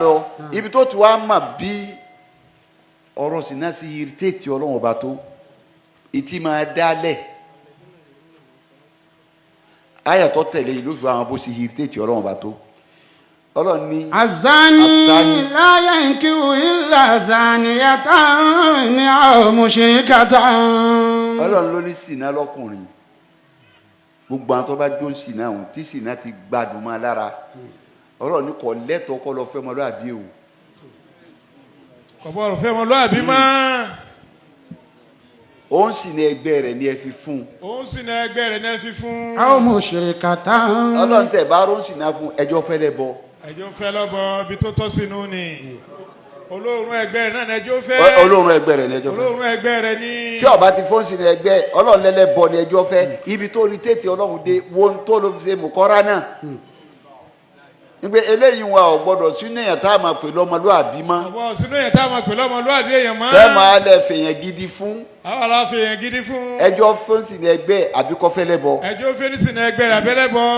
Lọ ibi tó ti wá mà bí ọ̀rọ̀ sì náà sí irritate Ọlọ́run Ọba tó ìtì máa dálẹ̀ ayàtọ̀ tẹ̀lé ìlú fi àwọn bó sì irritate Ọlọ́run Ọba tó Ọlọ́run ní. الزاني الزاني. لا ينكح إلا زانية أو مشركة. Ọlọ́run ló ní sìnà lọ́kùnrin, gbogbo àwọn tó bá jó sìnà ọ̀hún tí sìnà ti gbádùn mọ́ lára, Ọlọ́run ní kò lẹ́tọ̀ọ́ kó lọ fẹ́ ọmọlúwàbí o. Kò gbọ́dọ̀ fẹ́ ọmọlúwàbí mọ́. Òun sì ní ẹgbẹ́ rẹ̀ ní ẹ fi fún un. Òun sì ní ẹgbẹ́ rẹ̀ ní ẹ fi fún. أو مشركة. Ọlọ́run tẹ̀ bá rún sìnà fún ẹjọ́ fẹ́lẹ́ bọ. Ẹjọ́ fẹ́ lọ́bọ ibi tó tọ́ sínú ni olóòórùn ẹgbẹ́ rẹ̀ náà ní ẹjọ́ fẹ́. Olóòórùn ẹgbẹ́ rẹ̀ ní ẹjọ́ fẹ́. Olóòórùn ẹgbẹ́ rẹ̀ ní. Tí ó bá ti fún sìnà ẹgbẹ́, Ọlọ́run lẹ́lẹ́ bọ ní ẹjọ́ fẹ́. Ibi tó rí tètè Ọlọ́run dé wo ń tó ló fi ṣe mùkọ́rá náà nígbà eléyìí wa ò gbọdọ̀ sínú èèyàn tá a máa pè lọ́mọlúàbí mọ́. Ọ̀bọ̀ sínú èèyàn tá a máa pè lọ́mọlúwàbí èèyàn mọ́. Tẹ́ máa lẹ fèèyàn gidi fún. Àwọn aláfẹ́ èèyàn gidi fún. Ẹjọ́ fún sìnà ẹgbẹ́ àbíkọ́fẹ́lẹ́ bọ. Ẹjọ́ fẹ́ ní sínú ẹgbẹ́ rẹ̀ abẹ́lẹ́ bọ̀.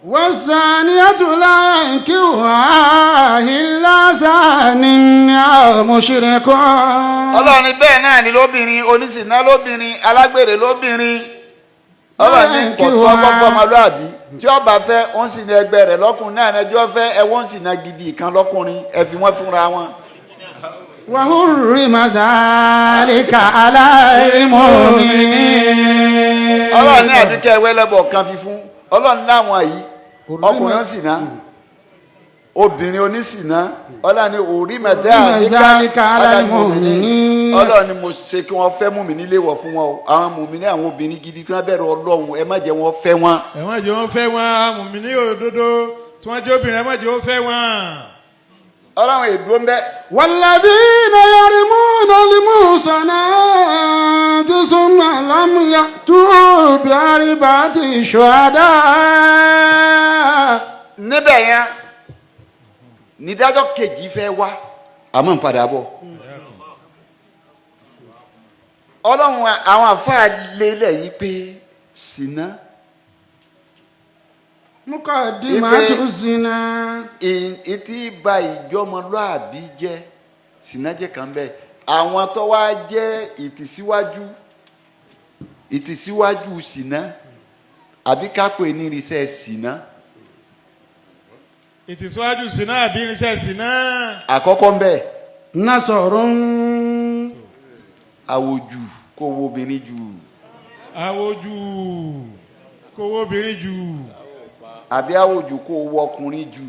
والزانية لا ينكحها إلا زان أو مشرك. Ọlọ́run ní bẹ́ẹ̀ náà ni lóbìnrin oníṣìná, lóbìnrin alágbèrè, lóbìnrin, Ọlọ́run ní kọ̀tọ́ fọ́fọ́mọlúàbí tí ó bá fẹ́ ó ń sì ní ẹgbẹ́ rẹ̀ lọ́kùnrin náà ẹjọ́ fẹ́ ẹ wọ́n sì ná gidi kan lọ́kùnrin, ẹ fi wọ́n fúnra wọn. وحرم ذلك على المؤمنين. Ọlọ́run ní àbíkẹ́ ẹwẹ́lẹ́bọ̀ kan fi fún Ọlọ́run láwọn yìí, ọkùnrin ó sì ná obìnrin oníṣìná, Ọlọ́run ní حرم ذلك على المؤمنين. Ọlọ́run ni mo ṣe kí wọ́n fẹ́ mú mi nílé wọ̀ fún wọn o. Àwọn mùmíní, àwọn obìnrin gidi tí wọ́n bẹ̀rù Ọlọ́run, ẹ má jẹ́ wọn fẹ́ wọn. Ẹ má jẹ́ wọ́n fẹ́ wọn. Mùmíní òdodo tí wọ́n jẹ́ obìnrin, ẹ má jẹ́ wọ́n fẹ́ wọn. Ọlọ́run èdúró ń bẹ́. والذين يرمون المحصنات ثم لم يأتوا بأربعة شهداء. Níbẹ̀ yẹn nídájọ́ kejì fẹ́ wá, àmọ́ ń padà bọ̀. Ọlọ́run, àwọn àfáà lélẹ̀ yìí pé sìnà مقدمة الزنا. ìtì ba ìjọmọlúàbí jẹ́, sìnà jẹ́ kan bẹ́ẹ̀. Àwọn tó wá jẹ́ ìtìsíwájú sìnà àbí kápẹ́ ní irinṣẹ́ sìnà. Ìtìsíwájú sínà àbí irinṣẹ́ sínà. Àkọ́kọ́ ń bẹ, نصر. àwòjù, kó wo obìnrin jù. Àwòjù, kówó obìnrin jù. Àbí àwòjù, kó wo ọkùnrin jù.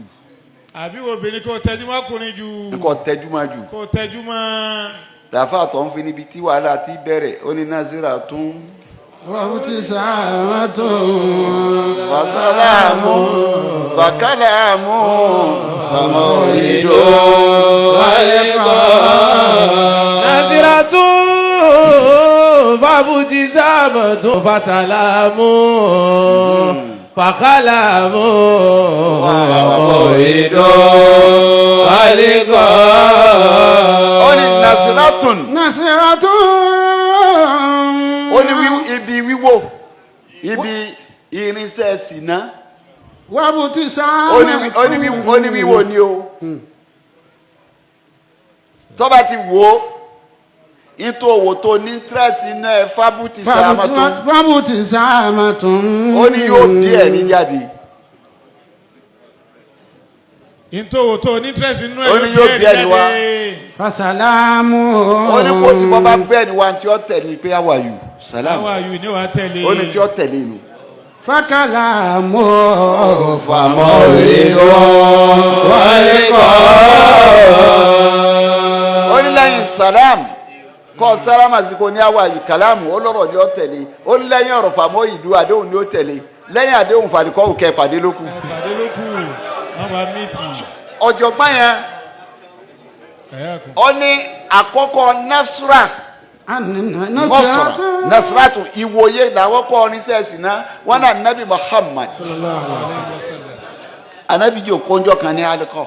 Àbí obìnrin kó tẹjú mọ́ ọkùnrin jù. Nǹkan tẹjú máa jù. Kó tẹjú mọ́. Làáfà tó ń fi níbi tí wàhálà ti bẹ̀rẹ̀, ó ní نظرة وابتسامة وسلام فكلام فموعد. نظرة فابتسامة فسلام فكلام وموعد ولقاء. Ó ní نظرة. نظرة. Ó ní ibi wíwò, ibi irinṣẹ́ sìná. وابتسامة. Ó ní wíwò ni o. Tó bá ti wò ó, nítorí òwò tó ní interest iná ẹ فابتسامة. فابتسامة. Ó ní yóò bí ẹ̀rín jáde. Ìtòwò tó ní interest nínú ẹ̀. Ó ní yóò bí ẹ̀rín wá. فسلام. Ó ní kó tí wọ́n bá bẹ́ẹ̀ ni wá tí ó tẹ̀lé pé how are you, salam. How are you ní wàá tẹ̀lé. Ó ní tí ó tẹ̀lé inú. فكلام فموعد ولقاء. Ó ní lẹ́yìn salam, kọ́ sálámà sí kò ní how are you, كلام, ó lọ́rọ̀ ni ó tẹ̀lé. Ó ní lẹ́yìn ọ̀rọ̀ فموعد, àdéhùn ni ó tẹ̀lé. Lẹ́yìn àdéhùn fàdíkọ́ òkè pàdé lókù. Pàdé ló kù, wọ́n bá meet. Ọ̀jọ̀gbọ́n yẹn Ẹ̀yà kù. ó ní àkọ́kọ́ نظرة نظرة. نظرة, ìwòye làwọn kọ́ oníṣẹ́ ẹ̀sìn náà wọn náà. Nabi Muhammad, anabi jẹ́ òkóńjọ́ kan ní alikọ́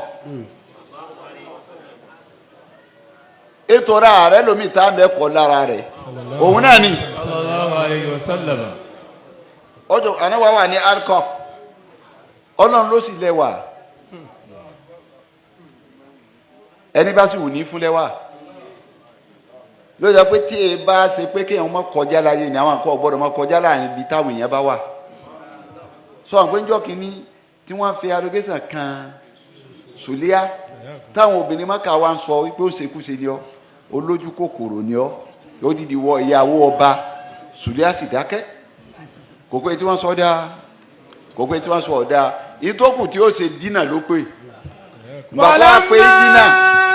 ètò ààrẹ lomi tá a mẹ́kọ̀ọ́ lára rẹ̀ òun náà ni. صلى الله عليه وسلم. Ọjọ́ ànáwó wà ní alikọ́, Ọlọ́run ló sì lẹ́wà. Ẹni bá sì wù ní fúnlẹ́wà ló sọ pé tí e bá ṣe pé kéèyàn má kọjá láyé ni àwọn àkọ́ gbọ́dọ̀ má kọjá láàrin ibi táwọn èèyàn bá wà. Sọ àwọn péjọ kìíní tí wọ́n fi allocation kan Sùlíà, táwọn obìnrin Mákà wa ń sọ wípé ó ṣekúṣe ni ọ, olójú kòkòrò ni ọ, ó dìdí wọ ìyàwó ọba. Sùlíà sì dákẹ́, kò pé tí wọ́n sọ dáa, kò pé tí wọ́n sọ ọ̀dà. Ìtókù tí ó ṣe dínà ló pè bàbá pé dínà.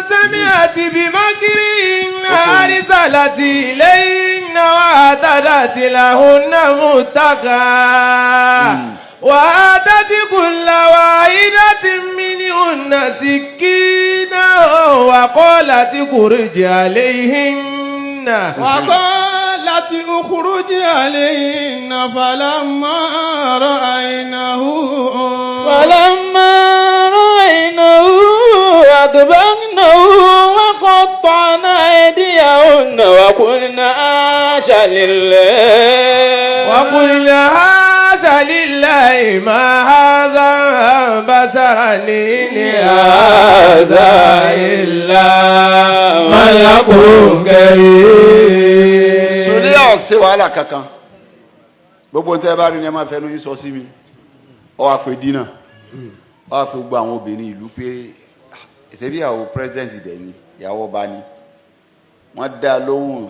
سمعت بمكرهن أرسلت إليهن وأعتدت لهن متكئا وآتت كل واحدة منهن سكينا وقالت اخرج عليهن. وقالت اخرج عليهن فلما رأينه فلما رأينه أكبرنه وقطعن أيديهن وقلن حاش لله. وقلنا حاش لله ما هذا بشرا إن هذا إلا ملك كريم. Sùlíà ò ṣe wàhálà kankan. Gbogbo tẹ́ bá rí ni ẹ máa fẹnu yín sọ sí mi. Ọ wá pé dínà, ọ wá pé gbogbo àwọn obìnrin ìlú pé ṣebí ìyàwó president dẹ̀ ni, ìyàwó ọba ni. Wọ́n dá lóhùn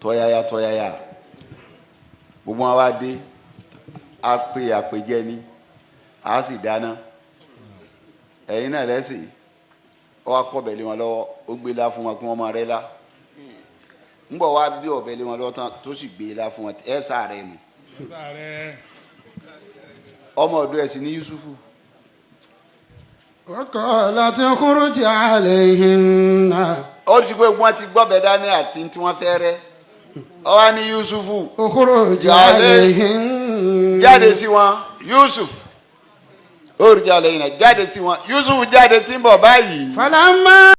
tọ́yáyá tọ́yáyá. Gbogbo wọn wá dé, a pè àpèjẹ ni, a sì dáná ẹ̀yin náà lẹ́sìn. Ọ wá kọ́ lé wọn lọ́wọ́, ó gbé lá fún wọn kí wọ́n máa rẹ́ lá. Ń bọ̀ wá bí ọ̀bẹ lé wọn lọ́wọ́ tán tó sì gbé lá fún wọn, ẹ sáré mu. Ọmọ ọ̀dọ̀ ẹ̀ sì ní Yusufu. وقالت اخرج عليهن. Ó ti pé wọ́n ti gbọ́bẹ̀ dání àti tí wọ́n fẹ́ rẹ́. Ọ wá ní Yusufu اخرج عليهن. Jáde sí wọn, Yusuf ó rí jalè yìí náà, jáde sí wọn. Yusuf jáde tí ń bọ̀ báyìí. فلما